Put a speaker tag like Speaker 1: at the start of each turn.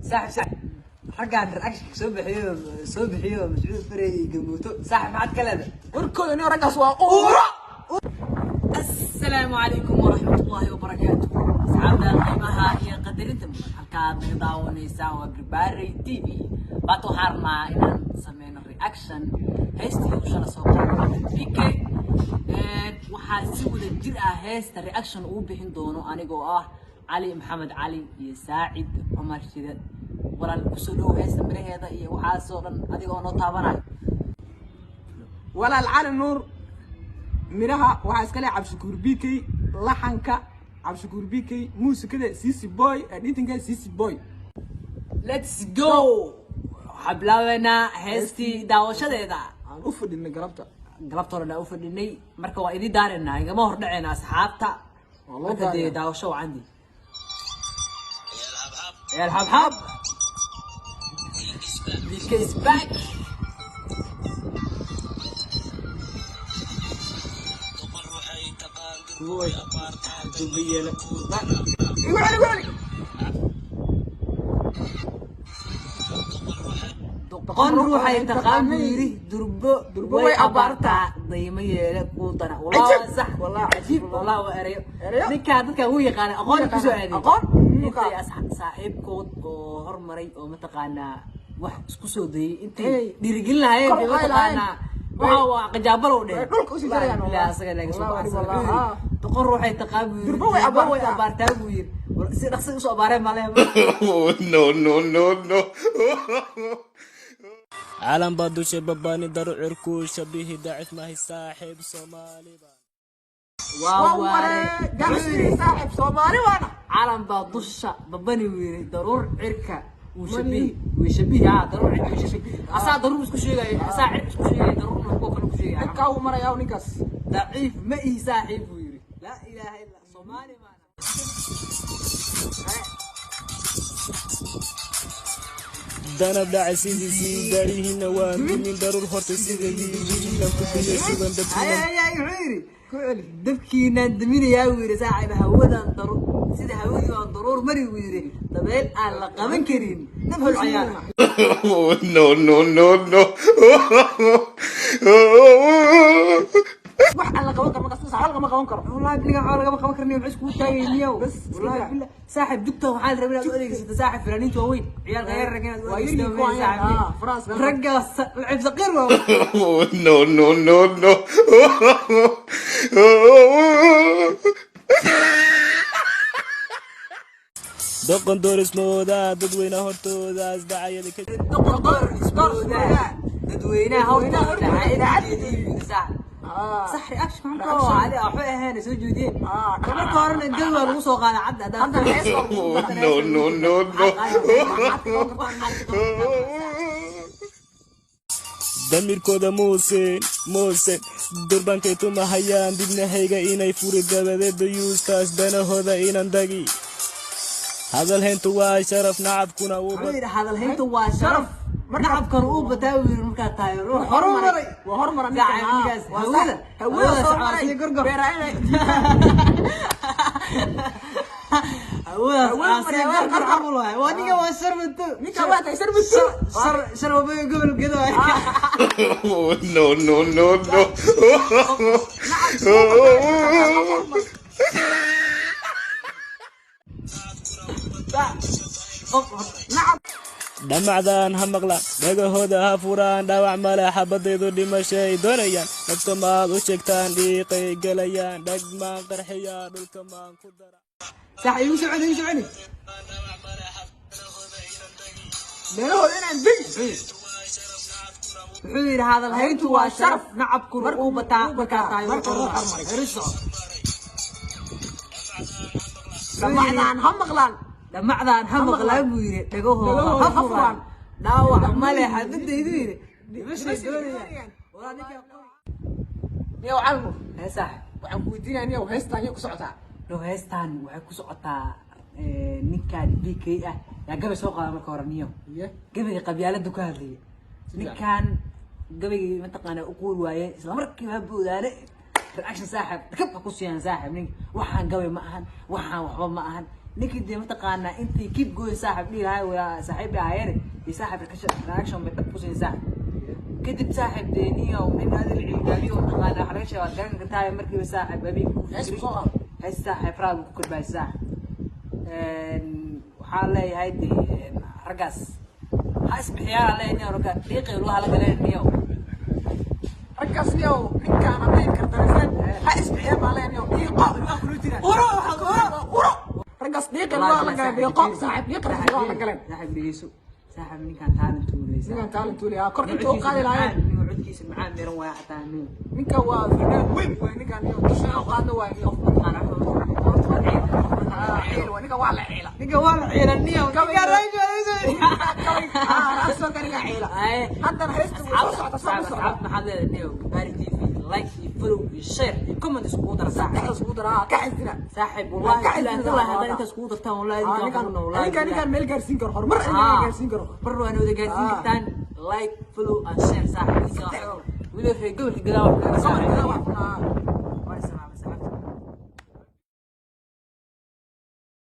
Speaker 1: Saaxib, saaxib, raggaan reaction soo bixiyo Mascuud Farey iyo Gamuuto, saaxib, maxaad ka leedahay?
Speaker 2: Warkooda nin raggaas waa uuro.
Speaker 1: Asalaamu calaykum waraxmatullaahi wabarakaatu. Asxaabta qiimaha iyo qadarinta mudan, halkaad naga daawanaysaan waa Garbaarey TV. Maanta waxaan rabnaa inaan sameyno reaction heestii uu shala soo qaaday PK. Waxaa si wada jir ah heesta reaction ugu bixin doono anigoo ah Cali Maxamed Cali iyo Saacid Cumar Shidad. Walaal, kusoo dhow heesta miraheeda iyo waxaasoo dhan adigoo noo taabanayo.
Speaker 2: Walaal Cali Nuur, miraha waxaa iska leh Cabdishakuur BK, laxanka Cabdishakuur BK, muusikada CC Boy, editinka CC Boy.
Speaker 1: Let's go! Waxaa bilaabeynaa heestii daawashadeeda.
Speaker 2: Aan u fadhinay galabta.
Speaker 1: Galabta hore u fadhinay, marka waa idin daareynaa, igama hordhaceena asxaabta.
Speaker 2: Waa loo
Speaker 1: Marka dee
Speaker 2: daariyaa.
Speaker 1: Daawasho wacandi. Ciyaal xabxab, BK is back.
Speaker 2: Igu celi, igu celi.
Speaker 1: Doqon ruuxay taqaan buu yidhi, durbo
Speaker 2: Durbo
Speaker 1: way
Speaker 2: way
Speaker 1: abaartaa, daymo yeele kuu dana. Wallah
Speaker 2: Cajiib.
Speaker 1: waa sax.
Speaker 2: Wallah cajiib.
Speaker 1: Wallah waa erayo.
Speaker 2: Erayo.
Speaker 1: Ninkaa dadka wuu yaqaana, aqoon kusoo aaday.
Speaker 2: Aqoon.
Speaker 1: Intay saaxiibkood oo hormaray oo mataqaanaa wax isku soo dayay, intay
Speaker 2: Hey.
Speaker 1: dhiirigelin lahaayeen
Speaker 2: Kor
Speaker 1: bay
Speaker 2: u qaadi lahaayeen.
Speaker 1: mataqaanaa waxa waa qajaabalow dheh.
Speaker 2: Way dhulka usii jarayaan,
Speaker 1: Wallahi
Speaker 2: wallah.
Speaker 1: billahi, asaga laga soo
Speaker 2: Wallah,
Speaker 1: baxsan.
Speaker 2: wallah,
Speaker 1: Wuxuu yidhi, doqon ruuxay taqaan buu yidhi,
Speaker 2: Durbo way
Speaker 1: durbo way
Speaker 2: abaartaa.
Speaker 1: abaartaa buu yidhi. Si dhaqsi usoo abaareen malehe.
Speaker 3: No, no, no, no.
Speaker 4: Calan baa dusha babaani daru cirku shabihi dacif mahi saaxiib Soomaaliba.
Speaker 1: Waa
Speaker 2: waa
Speaker 1: waare.
Speaker 2: Ware gacmihii saaxib Soomaali waana.
Speaker 1: Calan baa dusha babani buu yidhi, daruur cirka uu shabihi, wuu shabihi, haa, daruur cirka uu shabihi, asaa daruur isku sheegaya, asaa cirka isku sheegaya, daruurna kuwa kale ku sheegaya.
Speaker 2: Cirkaa uu marayaa ninkaas.
Speaker 1: Daciif ma ihi saaxiib buu yidhi, laa ilaaha illa Soomaali maana.
Speaker 4: Danab dhacay sidiisii gaarihiina waan dumin daruur horta sideedii biyihiina ku biyo shuban
Speaker 1: ay
Speaker 4: dabkiina.
Speaker 1: Ay ay, wuxuu yidhi ku celi, dabkiinaan daminayaa buu yidhi saaxiib, hawadan daru sida hawadii baan daruur mari buu yidhi, dabeel aan la qaban karin, dab holcayaan.
Speaker 3: No, no, no, no.
Speaker 2: Wax aan la qaban karo markaas, sax lagama qaban karo.
Speaker 1: Wallahi biliga waxaa lagama qaban karniyo, maxay iskugu taagay niyow?
Speaker 2: Bas, iska
Speaker 1: wallahi
Speaker 2: daa.
Speaker 1: Billah saaxiib, jugta waxaa la rabaa inaad u adeegsato saaxiib, fanaaniinta waaweyn, ciyaalka yar rag inaad u
Speaker 2: Waa
Speaker 1: adeegsato
Speaker 2: yaryihiin kuwan yar.
Speaker 1: saaxiib.
Speaker 2: Ah, faraas.
Speaker 1: Ragga lacib saqiir waa.
Speaker 3: No, no, no, no.
Speaker 4: Doqon doorismooda dadweyne hortooda isdhacayada ka.
Speaker 1: Doqon door ismooda dadweynaha hortooda idaacaddeedii saaxiib. Sax, reaction maxaa ka waa adi waxba ahayn soo jeediyeen. Marka horena gabi waa lagu soo qaaday cadda haddaan.
Speaker 2: Hadda hees waa lagu
Speaker 3: No, no, no, no.
Speaker 4: Damirkooda muusen muusen durbankay tumahayaan dibnahayga inay furi dabadeed dayuuskaas danahooda inan dagi hadal hayntu waa sharaf nacabkuna wuu
Speaker 1: Wuxuu yidhi hadalhayntu waa sharaf, nacabkana uu bataa buu yidhi, markaa tahay ruux horumaray.
Speaker 2: Waa hormara.
Speaker 1: Saaxiib, ninkaas hawada
Speaker 2: hawada soo
Speaker 1: socdaa
Speaker 2: maray
Speaker 1: sii gorgor.
Speaker 2: Beeraa inay
Speaker 1: hawada
Speaker 2: Hawada
Speaker 1: socdaa sii
Speaker 2: maray,
Speaker 1: gorgor
Speaker 2: gorgor.
Speaker 1: Camal waay, waa ninka waa sharbato.
Speaker 2: Ninka waa tahay sharbato.
Speaker 1: Sharbabay gobol gedo.
Speaker 3: No, no, no, no.
Speaker 4: Dhamacdan ha maqlaan dhagahooda ha furaan dhaawac male xabadaydu dhimashay doonayaan nafta maad u sheegtaan dhiiqay gelayaan dhagmaan qarxiya dhulka maan ku dara.
Speaker 1: Sax, igu soconi, igu soconi.
Speaker 2: Meelahooda inaan degi.
Speaker 1: Wuxuu yidhi hadalhayntu waa sharaf, nacabkuna uu bataa markaa tahay
Speaker 2: Marka
Speaker 1: ruux
Speaker 2: ruux
Speaker 1: horumaray.
Speaker 2: horumaray.
Speaker 1: Heri soco.
Speaker 2: Dhamacdaan ha maqlaan.
Speaker 1: Dhamacdaan ha maqlaan buu yidhi, dhagahooda
Speaker 2: Dhagahooda
Speaker 1: ha
Speaker 2: ha
Speaker 1: furaan
Speaker 2: furaan.
Speaker 1: Dhaawac male xabadaydu yidhi, dhimashay doonayaan. Walaa ninka
Speaker 2: Niyow Cali Nuur.
Speaker 1: Hee saaxib.
Speaker 2: Waxaan ku weydiinaya niyow, heestaan yay ku socotaa?
Speaker 1: Dhow heestaan waxay ku socotaa ninkaan BK ah yaa gabay soo qaada marka hore niyo.
Speaker 2: Iye.
Speaker 1: Gabayga qabyaalada ku hadlaya, ninkaan gabaygii mataqaanaa u quuri waaye, isla markiiba ha boodaane reaction saaxib dakab ha ku siiyaan saaxib. Ninka waxaan gabay ma ahan, waxaan waxba ma ahan. Ninkii dee mataqaanaa intii keep going saaxib dhihi lahay, waa saaxiib ahaayeen iyo saaxib reaction bay dhab ku siin saaxib. Kadib saaxib dee niyo nin adil cilgaabiyo mataqaanaa waxa laga sheegaa garan kartaa markiiba saaxib habeenkii ku
Speaker 2: Hees ku soo qaado.
Speaker 1: Hees saaxib raag ku korbaay saaxib. Waxaa leeyahay dee raggaas ha isbixiyaan leeyahay niyo, ragga dhiiqay lugaha la galeen niyo.
Speaker 2: Raggaas niyow, ninkaan hadday kartariseen ha isbixiyaan baa leeyahay niyow. Dhiiqo lugaha kula jiraan. Uro, uro, raggaas dhiiqa lugaha la galeen. Dhiiqo saaxiib, dhiiqa lugaha la galeen.
Speaker 1: Saaxib, dhegeyso saaxib, ninkaan talent uu leeyahay.
Speaker 2: Ninkaan talent uu leeyahay, kor inta u qaadi lahaayeen.
Speaker 1: Niyo codkiisa macaan miran waaya xataa niyo.
Speaker 2: Ninka waa fanaan weyn waay ninkaan niyow, dusha u qaadna waay niyow.
Speaker 1: Mataqaanaa horta waa ciid.
Speaker 2: Ah, ciil waay ninka, waa la ciila.
Speaker 1: Ninka waa la ciilan niyo. Ninka
Speaker 2: Raasoo kaniga ciila. Haddana heesta way soo socota, soo socota.
Speaker 1: Asxaab, maxaad leedahay niyo? Bari TV like iyo follow iyo share iyo comment iskugu dara saaxib.
Speaker 2: Saddexdaas ugu daraa ka xisina.
Speaker 1: Saaxib, wallahi
Speaker 2: Ka
Speaker 1: ilaa
Speaker 2: xisina.
Speaker 1: ilaa haddaan intaas kugu dartaan, wallahi idinkaan
Speaker 2: ninkaan
Speaker 1: ku wallahi.
Speaker 2: Ninkaan meel gaarsiin karo, horumar in gaarsiin karo.
Speaker 1: Bar waana wada gaarsiin kartaan. Like, follow and share saaxib. Ninka weli reer gobolka gadaa wax kaga
Speaker 2: Gobolka
Speaker 1: saaxib.
Speaker 2: wax.